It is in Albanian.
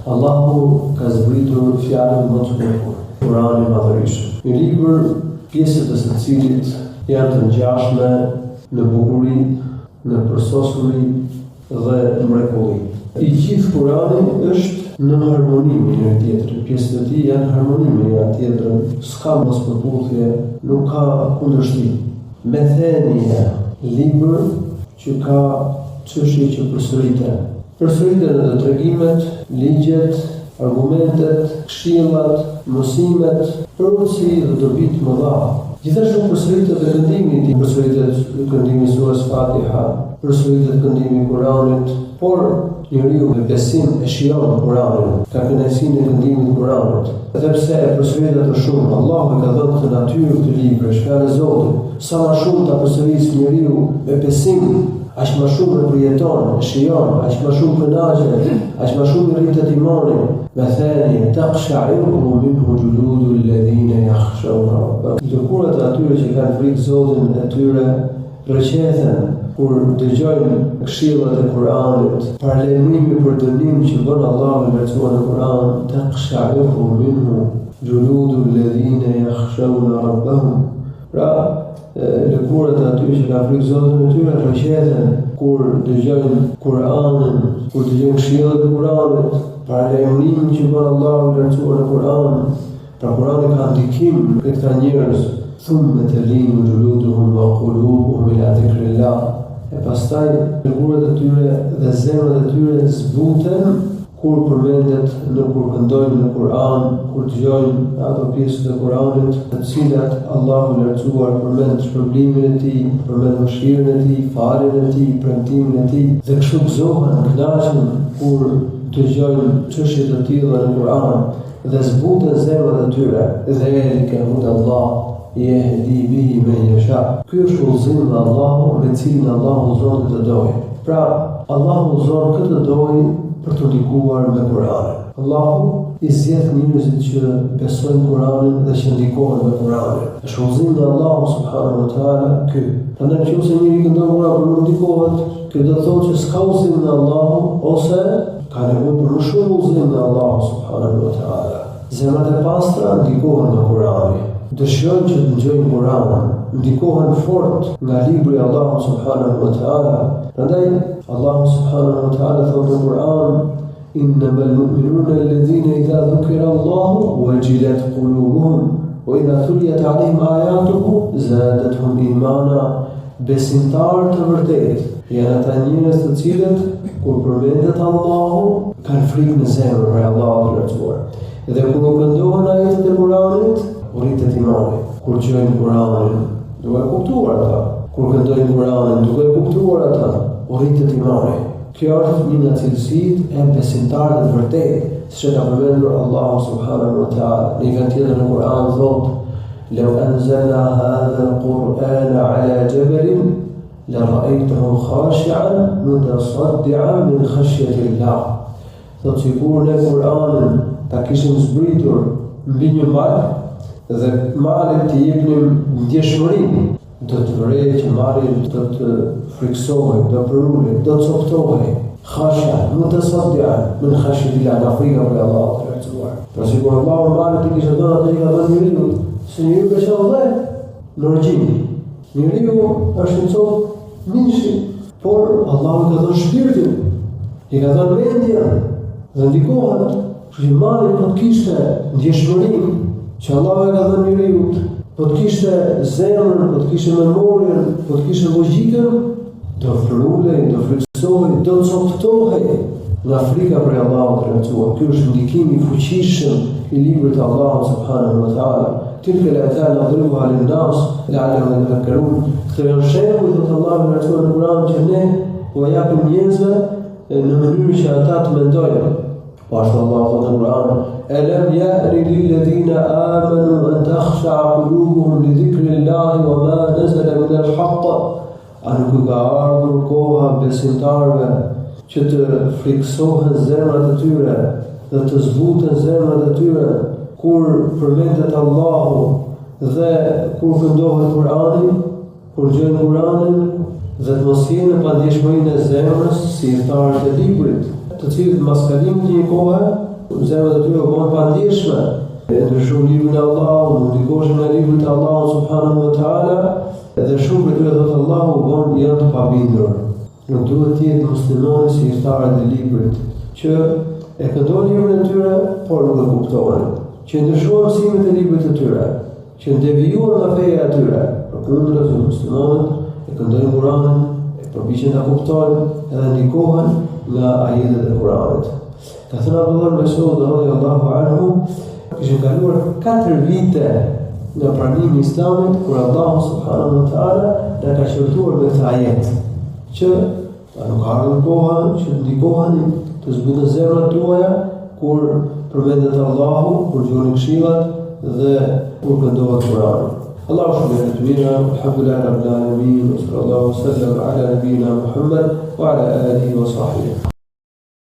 Allahu ka zbritur fjalën më të bukur, Kur'anin e Madhërishëm. Një libër pjesët e së cilit janë të ngjashme në bukuri, në përsosuri dhe mrekulli. I gjithë Kur'ani është në harmoni me njëri tjetrin, pjesët e tij janë në harmoni me njëra tjetrën, s'ka mospërputhje, nuk ka kundërshti. Methania, libër që ka çështje që përsëriten. Përsëriten edhe tregimet, ligjet, argumentet, këshillat, mësimet, për urtësi dhe dobi të mëdha. Gjithashtu përsëritet edhe këndimi i tij, përsëritet këndimi i surës Fatiha, përsëritet këndimi i Kuranit, por njeriu me besim e shijon Kuranin, ka kënaqësinë e këndimit të Kuranit. Edhe pse e përsërit atë shumë, Allahu e ka dhënë këtë natyrë këtë libër, është fjalë e Zotit. Sa ma shumë ta përsërisë njeriu me besim, aq ma shumë e përjeton, e shijon, aq ma shumë kënaqet, aq ma shumë i rritet imani. Methani, taqsha'irru minhu juludu alladhina yakhshawna rabbahum. Lëkurat e atyre që kanë frikë Zotin e tyre rrëqethen kur dëgjojnë këshillat e Kur'anit, paralajmërimi për dënim që bën Allahu i Lartësuar në Kur'an, taqsha'irru minhu juludu alladhina yakhshawna rabbahum. Pra, lëkurat e atyre që kanë frikë Zotin e tyre rrëqethen kur dëgjojnë Kur'anin, kur dëgjojnë këshillat e Kur'anit, paralajmërimin që bën Allahu i Lartësuar në Kur'an. Pra Kur'ani ka ndikim te këta njerëz, thumme telinu xhuluduhum wa kulubuhum ila dhikrillah. E pastaj lëkurat e tyre dhe zemrat e tyre zbuten Kur përmendet në kur këndojnë në Kur'an, kur dëgjojnë ato pjesët e Kur'anit, të cilat Allahu i Lartësuar përmend shpërblimin e tij, përmend mëshirën e tij, faljen e tij, premtimin e tij, dhe kështu gëzohen, kënaqen kur dëgjojnë çështje të tilla në Kur'an dhe zbuten zemrat e tyre, dhalike hudallah jehdi bihi men jesha. Ky është udhëzim nga Allahu me të cilin Allahu udhëzon kë të dojë. Pra, Allahu udhëzon kë të dojë për t'u ndikuar me Kur'anin. Allahu i zgjedh njerëzit që besojnë Kur'anin dhe që ndikohen me Kur'anin. Është udhëzim nga Allahu subhanahu wa taala ky. Prandaj nëse njeriu këndon Kur'an por nuk ndikohet, kjo do të thotë që s'ka udhëzim nga Allahu ose ka nevojë për më shumë udhëzim nga Allahu subhanahu wa taala. Zemrat e pastra ndikohen nga Kurani, dëshirojnë që të dëgjojnë Kuranin, ndikohen fort nga libri i Allahut subhanahu wa taala. Prandaj Allahu subhanahu wa taala thotë në Kur'an: "Innamal mu'minuna alladhina idha dhukira Allahu wajilat qulubuhum wa idha tuliyat alayhim ayatuhu zadatuhum imana." Besimtarë të vërtetë janë ata njerëz të cilët kur përmendet Allahu kanë frikë në zemër prej Allahut të Lartësuar. Dhe kur u këndohen ajetet e Kuranit, u rritet imani. Kur dëgjojnë Kuranin, duke e kuptuar ata. Kur këndojnë Kuranin, duke e kuptuar ata, u rritet imani. Kjo është një nga cilësitë e besimtarëve të vërtetë, siç e ka përmendur Allahu subhanahu wa taala. Në një vend tjetër në Kur'an thotë: "Law anzalna hadha al-Qur'ana ala jabalin la ra'aytahu khashi'an mutasaddi'an min khashyati Allah." Thotë sikur ne Kur'anin ta kishim zbritur mbi një mal dhe malit t'i jepnim ndjeshmërinë, do të vëreje që mali do të frikësohej, do përulej, do të copëtohej. Khashi'an, mutasaddi'an, min khashyatillah, nga frika prej Allahut të lartësuar. Pra sikur Allahu malit t'i kishte dhënë atë që i ka dhënë njeriut, se njeriu ka qenë dhe në origjinë. Njeriu është një copë mishi, por Allahu i ka dhënë shpirtin, i ka dhënë mendjen dhe ndikohet. Kështu që mali po të kishte ndjeshmërinë që Allahu i ka dhënë njeriut, po të kishte zemrën, po të kishte memorien, po të kishte logjikën, do përulej, do frikësohej, do copëtohej nga frika prej Allahut të lartësuar. Ky është ndikimi i fuqishëm i librit të Allahut subhanahu wa taala. Tilke el-emthal nadribuha lin-nas la'allahum yatafakkarun. Këto janë shembuj thotë Allahu i lartësuar në Kur'an që ne ua japim njerëzve në mënyrë që ata të mendojnë. Po ashtu Allahu thotë në Kur'an, "Elem ya'ni lil-ladhina amanu an takhsha'a qulubuhum li dhikrillahi wa ma nazala min al-haqq." A nuk u ka ardhur koha besimtarëve që të frikësohen zemrat e tyre dhe të zbuten zemrat e tyre kur përmendet Allahu dhe kur këndohet Kur'ani? Kur dëgjojnë Kuranin dhe të mos jenë në pandjeshmërinë e zemrës si ithtarët e librit, të cilët mbas kalimit të një kohe. Zemrat e tyre u bënë të pandjeshme. E ndryshuan librin e Allahut, nuk ndikoheshin nga libri i Allahut subhanahu wa taala, edhe shumë prej tyre thotë Allahu u bënë janë të pabindur. Nuk duhet të jetë muslimani si ithtarët e librit, që e këndojnë librin e tyre, por nuk e kuptojnë, që ndryshuan mësimet e librit të tyre, që devijuan nga feja e tyre, përkundrazi muslimanët e këndojnë Kur'anin, e përpiqen ta kuptojnë edhe ndikohen nga ajetet e Kur'anit. Ka thënë Abdullah ibn Mesud radhiyallahu anhu, kishin kaluar 4 vite nga pranimi i Islamit kur Allahu subhanahu wa taala na ka qortuar me këtë ajet që a nuk ka ardhur koha që të ndikoheni, të zbuten zemrat tuaja kur përmendet Allahu, kur dëgjoni këshillat dhe kur këndohet Kurani. Allahu ju shpërbleftë me të mira, alhamdulillah rabbil alamin, sallallahu sallam ala nabina Muhammad wa ala alihi wa sahbihi.